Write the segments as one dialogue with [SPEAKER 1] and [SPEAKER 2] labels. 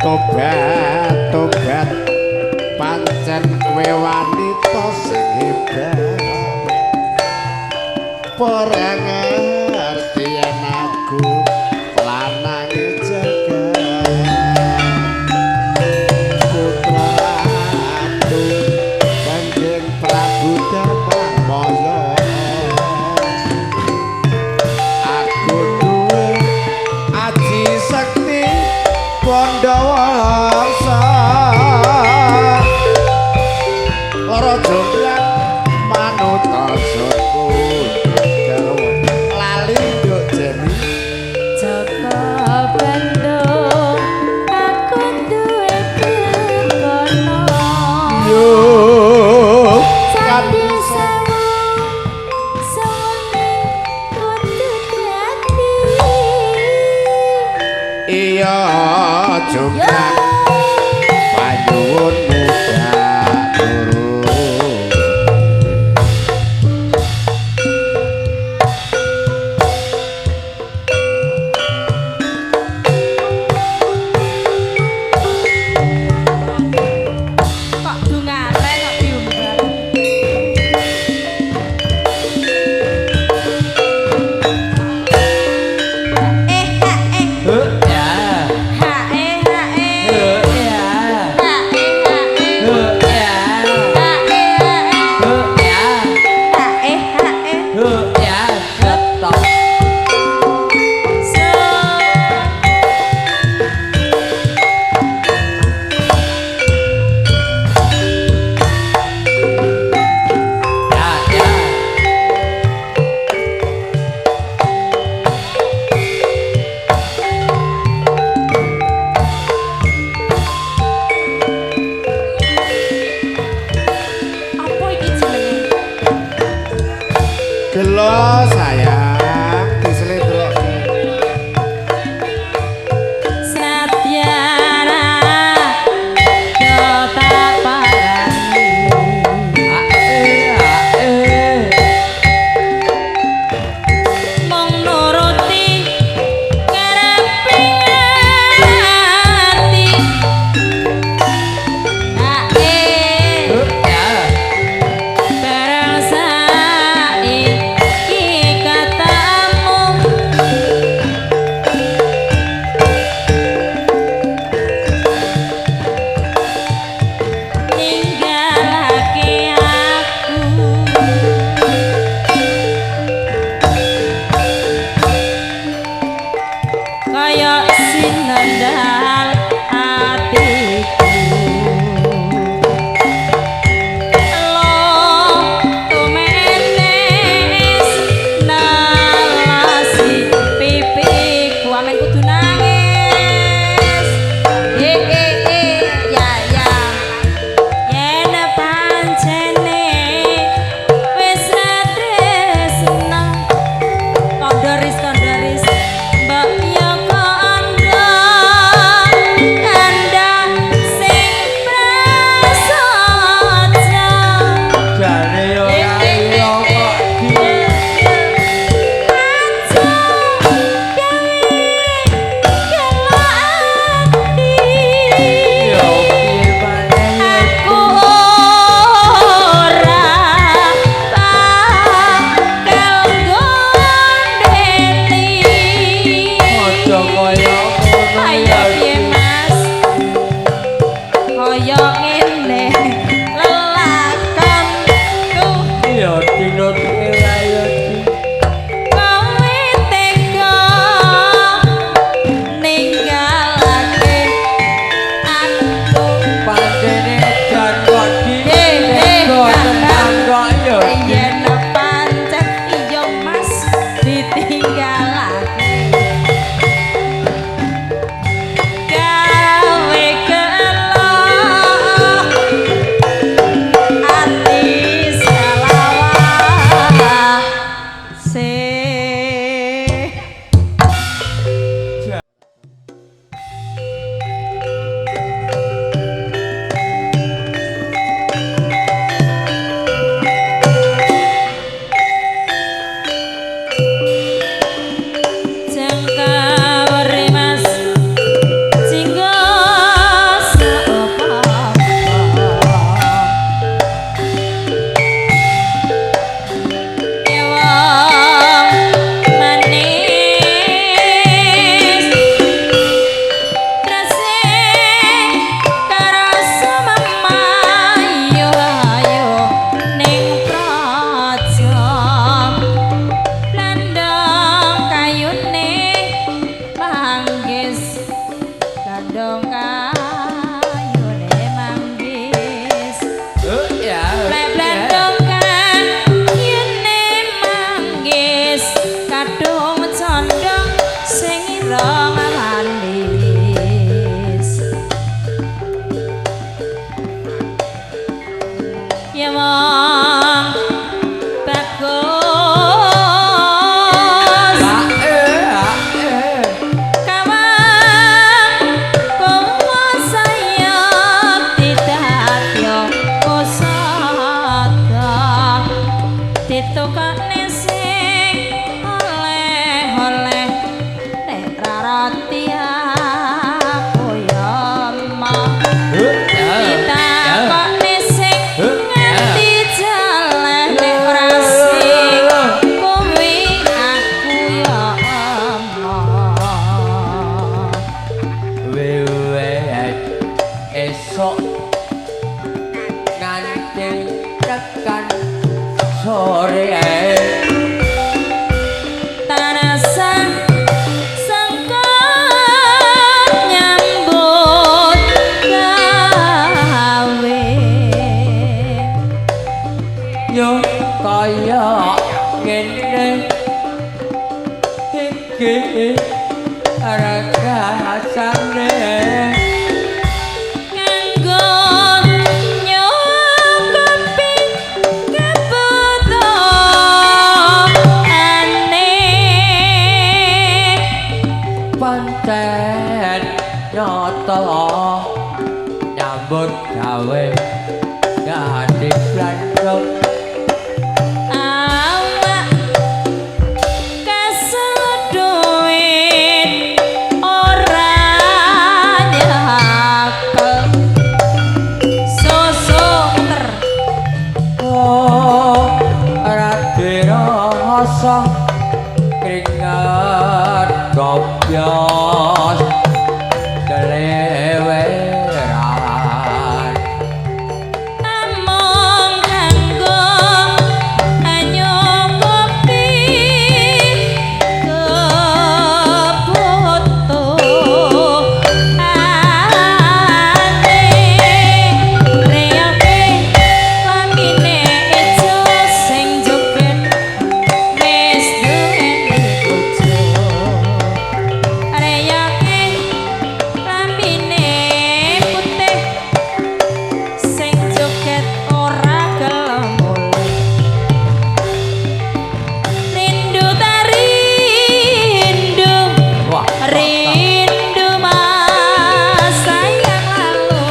[SPEAKER 1] Tobat, tobat, pancen kowe wanita sing hebat. Ora ngerti yen aku lanang jagat. Putra Ratu Kanjeng Prabu Darmamaya. Aku duwe aji sekti Pandhawarsa. Lara jombrang manut asaku garwa lali nduk Jeni.
[SPEAKER 2] Jaka Bandung aku duwe kebono.
[SPEAKER 1] Yo
[SPEAKER 2] Candi sewu sewengi kudu dadi.
[SPEAKER 1] Iya jombrang panyuwun muda turu.
[SPEAKER 2] Kok dungane kok diumbal. Eh ha eh
[SPEAKER 3] Ya.
[SPEAKER 2] ha eh ha eh
[SPEAKER 3] Ya.
[SPEAKER 2] ha eh ha eh
[SPEAKER 3] Ya.
[SPEAKER 2] ha eh ha eh
[SPEAKER 3] Ya.
[SPEAKER 2] ha eh ha eh.
[SPEAKER 3] Ya. Stop.
[SPEAKER 2] So
[SPEAKER 3] Ya, ya.
[SPEAKER 2] Apa iki jenenge?
[SPEAKER 1] Gelo sayang dislendrokke.
[SPEAKER 2] Satyana do tak parani. Mung nuruti karepe ati. Ae
[SPEAKER 3] Ya.
[SPEAKER 2] barang saiki Wong bagus.
[SPEAKER 3] Eh, eh.
[SPEAKER 2] Kawang kuwasaya didadya kusada ditukane sing oleh-oleh nek ra roti aku ya emoh. Ditakokne sing ngerti jalan nek ora sing kuwi aku ya emoh.
[SPEAKER 3] Wewe esok nganti tekan sore.
[SPEAKER 2] Tarasa sangkan nyambut gawe.
[SPEAKER 3] Yo kaya ngene iki rasane.
[SPEAKER 2] Kanggo nyukupi kebutuhane.
[SPEAKER 3] Pancen nyata nyambut gawe dadi blandong.
[SPEAKER 2] Awak kesel duit ora nyakel susu ter.
[SPEAKER 3] Oh, ora dirasa keringet gobyos deleweran.
[SPEAKER 2] Among kanggo nyukupi kebutuhane. Reyoke lambene ijo sing joget wis duweni bojo. Reyoke lambene putih sing joget ora gelem mulih. Rindu tarindu,
[SPEAKER 3] Wah,
[SPEAKER 2] rindu masa yang lalu.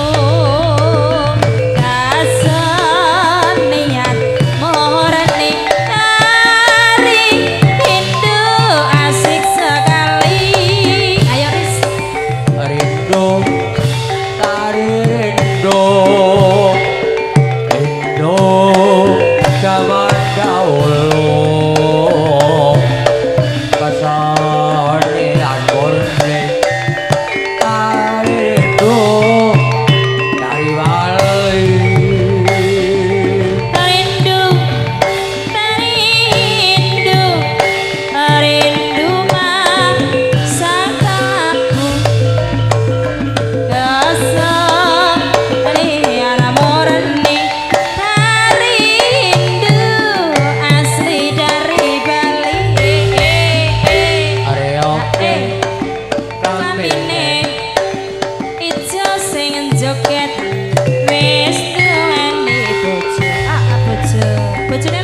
[SPEAKER 2] Kasenian murni tari rindu asik sekali. Ayo, Riz.
[SPEAKER 3] Rindu tari rindu, rindu zaman dahulu. Kesenian murni tari rindu dari Bali.
[SPEAKER 2] Rindu rindu, rindu masa lalu. Kesenian murni tari rindu asli dari Bali.
[SPEAKER 3] Reoke
[SPEAKER 2] Lambene ijo sing joget wis duweni bojo. Ah, bojo. Bojone